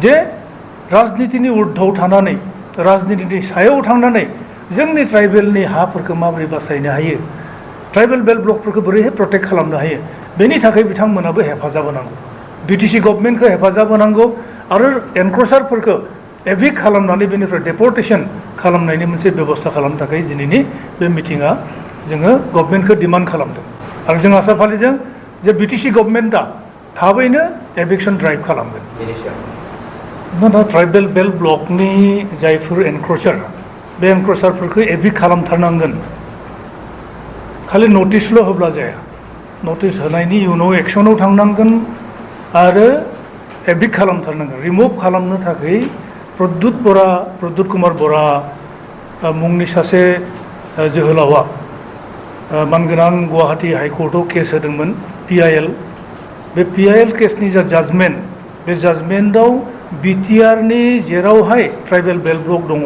जे राजनितिनि उर्ध्वआव थानानै राजनितिनि सायाव थांनानै जोंनि ट्राइबेलनि हाफोरखौ माबोरै बासायनो हायो, ट्राइबेल बेल्ट ब्लकफोरखौ बोरैहाय प्रटेक्ट खालामनो हायो, बेनि थाखाय बिथांमोनाबो हेफाजाब होनांगौ। बिटिसि गभर्नमेन्टखौ हेफाजाब होनांगौ आरो एनक्रचारफोरखौ एभिक्ट खालामनानै बेनिफ्राय डेपर्टेसन खालामनायनि मोनसे बेबस्था खालामनो थाखाय दिनैनि बे मिटिङा जोङो गभर्नमेन्टखौ डिमान्ड खालामदों आरो जों आसा फालिदों जे बिटिसि गभर्नमेन्टआ थाबैनो एभिक्सन ड्राइभ खालामगोन। दा ट्राइबेल बेल्ट ब्लकनि जायफोर एनक्रचार बे एनक्रचारफोरखौ एभिक्ट खालामथारनांगोन। खालि नटिसल' होब्ला जाया, नटिस होनायनि उनाव एक्सनाव थांनांगोन आरो एभिक्ट खालामथारनांगोन। रिमुभ खालामनो थाखाय प्रद्युत कुमार बरा मुंनि सासे जोहोलावा मानगोनां गुवाहाटी हाइकर्टआव केस होदोंमोन PIL। बे PIL केसनि जा जाजमेन्ट, बे जाजमेन्टआव बिटिआरनि जेरावहाय ट्राइबेल बेल्ट ब्लक दङ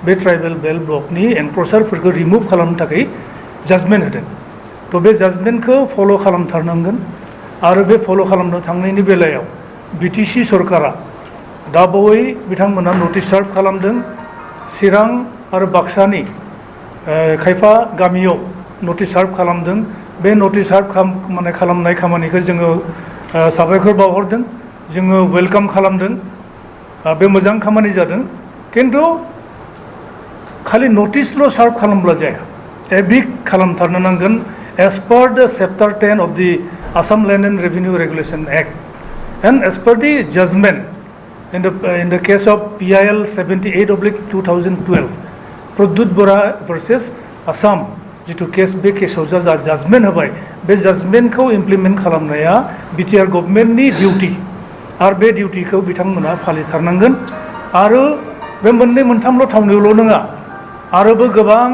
बे ट्राइबेल बेल्ट ब्लकनि एनक्रचारफोरखौ रिमुभ खालामनो थाखाय जाजमेन्ट होदों। थ' बे जाजमेन्टखौ फल' खालामथारनांगोन आरो बे फल' खालामनो थांनायनि बेलायाव बिटिसि सरकारा दाबावै बिथांमोना नटिस सार्भ खालामदों। चिरां आरो बाक्सानि खायफा गामियाव नटिस सार्भ खालामदों। बे नटिस सार्भ खालामनाय खामानिखौ जोङो साबायखर बावहरदों, जोङो वेलकाम खालामदों। बे मोजां खामानि जादों, खिन्थु खालि नटिसल' सार्भ खालामब्ला जाया, एभिक्ट खालामथारनो नांगोन एज पार द chapter 10 of the Assam Land and Revenue Regulation Act and as per the judgment in the case of PIL 78/2012 Pradyut Bora versus Assam जिथु केस, बे केसाव जा जाजमेन्ट होबाय बे जाजमेन्टखौ इमप्लिमेन्ट खालामनाया बिटिआर गभर्नमेन्टनि डिउटि आरो बे डिउटिखौ बिथांमोना फालिथारनांगोन। आरो बे मोननै मोनथामल' थावनियावल' नङा, आरोबो गोबां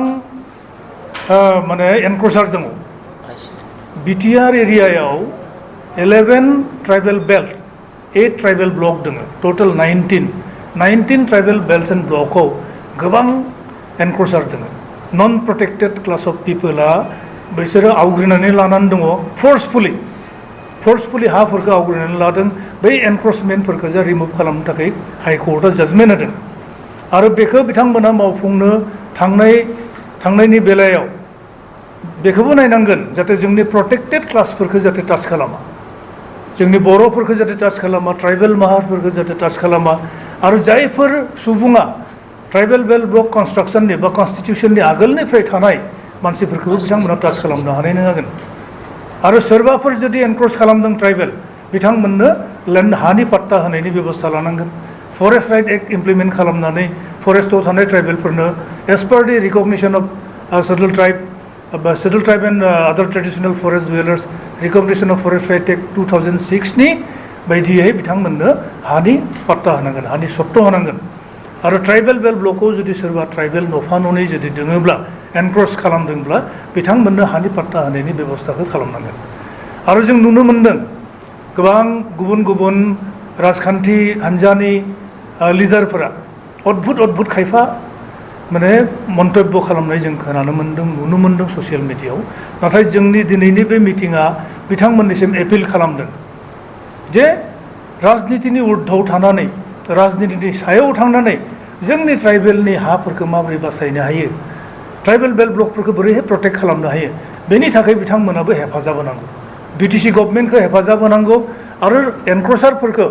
माने एनक्रचार दङ। बिटिआर एरियायाव 11 ट्राइबेल बेल्ट, 8 ट्राइबेल ब्लक दङ, टोटल 19 ट्राइबेल बेल्ट एन्ड ब्लकआव गोबां एनक्रचार दङ। नन प्रटेक्टेड क्लास अफ पिपोला बिसोरो आवग्रिनानै लानानै दङ, फर्सफुलि हाफोरखौ आवग्रिनानै लादों। बै एनक्रचमेन्टफोरखौ जा रिमुभ खालामनो थाखाय हाइकर्टआ जाजमेन्ट होदों आरो बेखौ बिथांमोना मावफुंनो थांनायनि बेलायाव बेखौबो नायनांगोन जाहाथे जोंनि प्रटेक्टेड क्लासफोरखौ जाहाथे टाच खालामा, जोंनि बर'फोरखौ जाहाथे टाच खालामा, ट्राइबेल माहारिफोरखौ जाहाथे टाच खालामा। आरो जायफोर सुबुङा ट्राइबेल बेल्ट ब्लक कनस्ट्राक्सननि बा कनस्टिटिउसननि आगोलनिफ्राय थानाय मानसिफोरखौबो बिथांमोना टाच खालामनो हानाय नङागोन। आरो सोरबाफोर जुदि एनक्रच खालामदों ट्राइबेल, बिथांमोननो लेन्ड हानि पाट्टा होनायनि बेबस्था लानांगोन। फरेस्ट राइट एक्ट इमप्लिमेन्ट खालामनानै फरेस्टआव थानाय ट्राइबेलफोरनो as per the recognition of schedule tribe and other traditional forest dwellers recognition of forest right act 2006 बायदियै बिथांमोननो हानि पाट्टा होनांगोन, हानि सट्ट होनांगोन। आरो ट्राइबेल बेल्ट ब्लकआव जुदि सोरबा ट्राइबेल न'फा न'नै जुदि दोङोब्ला, एनक्रच खालामदोंब्ला बिथांमोननो हानि पाट्टा होनायनि बेबस्थाखौ खालामनांगोन। आरो जों नुनो मोन्दों गोबां गुबुन राजखान्थि हान्जानि लिडारफोरा अद्भुत खायफा माने मन्तब्य खालामनाय जों खोनानो मोन्दों, नुनो मोन्दों ससियेल मिडियायाव। नाथाय जोंनि दिनैनि बे मिटिङा बिथांमोननिसिम एपिल खालामदों जे राजनितिनि उर्ध्वआव थानानै राजनितिनि सायाव थांनानै जोंनि ट्राइबेलनि हाफोरखौ माबोरै बासायनो हायो, ट्राइबेल बेल्ट ब्लकफोरखौ बोरैहाय प्रटेक्ट खालामनो हायो, बेनि थाखाय बिथांमोनाबो हेफाजाब होनांगौ। बिटिसि गभर्नमेन्टखौ हेफाजाब होनांगौ आरो एनक्रचारफोरखौ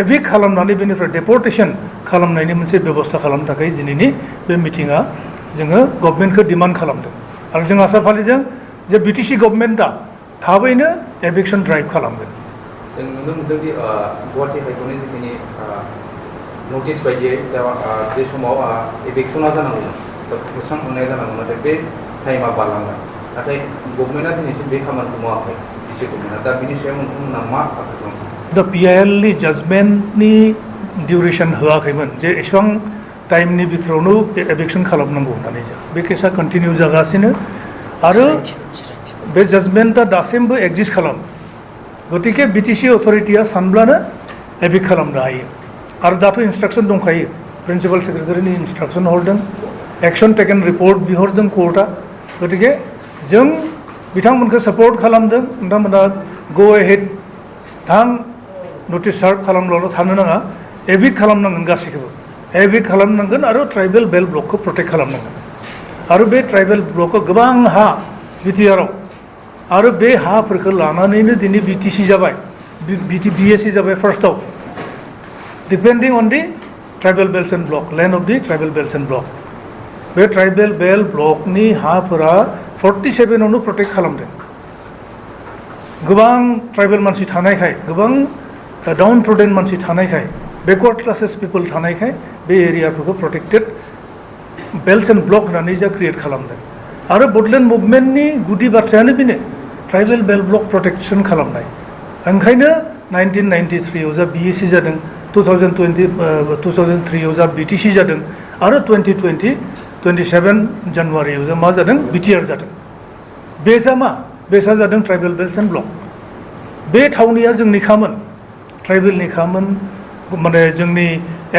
एभिक्ट खालामनानै बेनिफ्राय डेपर्टेसन खालामनायनि मोनसे बेबस्था खालामनो थाखाय दिनैनि बे मिटिङा जोङो गभर्नमेन्टखौ डिमान्ड खालामदों आरो जों आसा फालिदों जे बिटिसि गभर्नमेन्टआ थाबैनो एभिक्सन ड्राइभ खालामगोन। जों नुनो मोनदों दि गुवाहाटी हाइकर्टनि जिखिनि नटिस बायदियै बे समाव एभिक्सना जानांगौमोन, फोस्रांखांनाया जानांगौमोन, नाथाय बे टाइमा बारलांबाय। नाथाय गभर्नमेन्टआ दिनैसिम बे खामानिखौ मावाखै, बिटिसि गभर्नमेन्टआ। दा बिनि सायाव नोंथांमोनहा मा आखा दं? दा PILनि जाजमेन्टनि डिउरेसन होआखैमोन जे एसेबां टाइमनि भितरावनो एभिक्सन खालामनांगौ होननानै बे केसा कन्टिनिउ जागासिनो आरो बे जाजमेन्टआ दासिमबो एक्जिस्ट खालामो। गतिके बिटिसि अथरिटिया सानब्लानो एभिक्ट खालामनो हायो आरो दाथ' इन्सट्राक्सन दंखायो, प्रिन्सिपाल सेक्रेटारिनि इन्सट्राक्सन हरदों, एक्सन टेकेन रिपर्ट बिहरदों कोर्टआ। गतिके जों बिथांमोनखौ सापर्ट खालामदों, नोंथांमोना गो एहेड थां, नटिस सार्भ खालामब्लाल' थानो नाङा, एभिक्ट खालामनांगोन गासैखौबो एभिक्ट खालामनांगोन आरो ट्राइबेल बेल्ट ब्लकखौ प्रटेक्ट खालामनांगोन आरो बे ट्राइबेल ब्लकआव गोबां हा बिटिआरआव आरो बे हाफोरखौ लानानैनो दिनै बिटिसि जाबाय बिएससि जाबाय फार्स्टआव depending on the tribal belt and block land of the tribal belt and block बे ट्राइबेल बेल्ट ब्लकनि हाफोरा 47आवनो प्रटेक्ट खालामदों गोबां ट्राइबेल मानसि थानायखाय गोबां डाउन ट्रोडेन मानसि थानायखाय बेकवार्ड क्लासेस पिपल थानायखाय बे एरियाफोरखौ प्रटेक्टेड बेल्ट एन्ड ब्लक होननानै जा क्रिएट खालामदों आरो बडलेण्ड मुभमेन्टनि गुदि बाथ्रायानो बेनो ट्राइबेल बेल्ट ब्लक प्रटेक्शन खालामनाय ओंखायनो 1993आव जा बिएससि जादों 2003आव जा बिटिसि जादों आरो 27 जानुवारियाव जा मा जादों बिटिआर जादों बेसा मा बेसा जादों ट्राइबेल बेल्ट एन्ड ब्लक बे थावनिया जोंनिखामोन ट्राइबेलनिखामोन माने जोंनि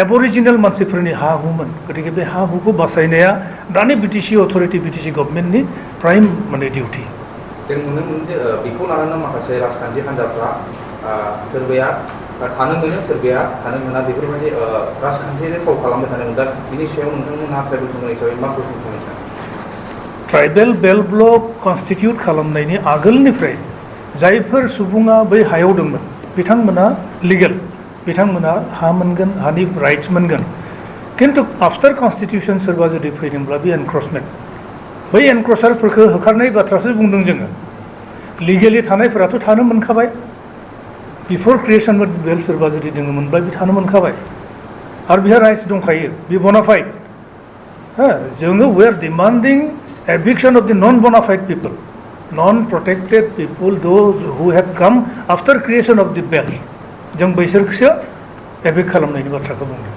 एबरिजिनेल मानसिफोरनि हा हुमोन गतिके बे हा हुखौ बासायनाया दानि बिटिसि अथरिटि बिटिसि गभर्नमेन्टनि प्राइम माने डिउटि जों नुनो मोनो बेखौ लानानै माखासे राजखान्थि हान्जाफ्रा सोरबाया थानो मोनो सोरबाया थानो मोना बेफोरबायदि राजखान्थियारि फाव खालामबाय थानो दा बिनि सायाव नोंथांमोनहा ट्राइबेल सुबुं हिसाबै मा कुइसन खालामनो सानो ट्राइबेल बेल्ट ब्लक कनस्टिटिउट खालामनायनि आगोलनिफ्राय जायफोर सुबुङा बै हायाव दंमोन बिथांमोना लिगेल बिथांमोना हा मोनगोन हानि राइट्स मोनगोन किन्तु आफ्टार कनस्टिटिउसन सोरबा जुदि फैदोंब्ला बे एनक्रचमेन्ट बै एनक्रचारफोरखौ होखारनाय बाथ्रासो बुंदों जोङो लिगेलि थानायफोराथ' थानो मोनखाबाय बिफोर क्रिएसन बेल्ट सोरबा जुदि दङमोनब्ला बे थानो मोनखाबाय आरो बिहा राइट्स दंखायो बे बनाफाइड जोङो we are demanding eviction of the non-bona-fide people, non-protected people, those who have come after creation of the belt. जों बैसोरखौसो evict खालामनायनि बाथ्राखौ बुंदों।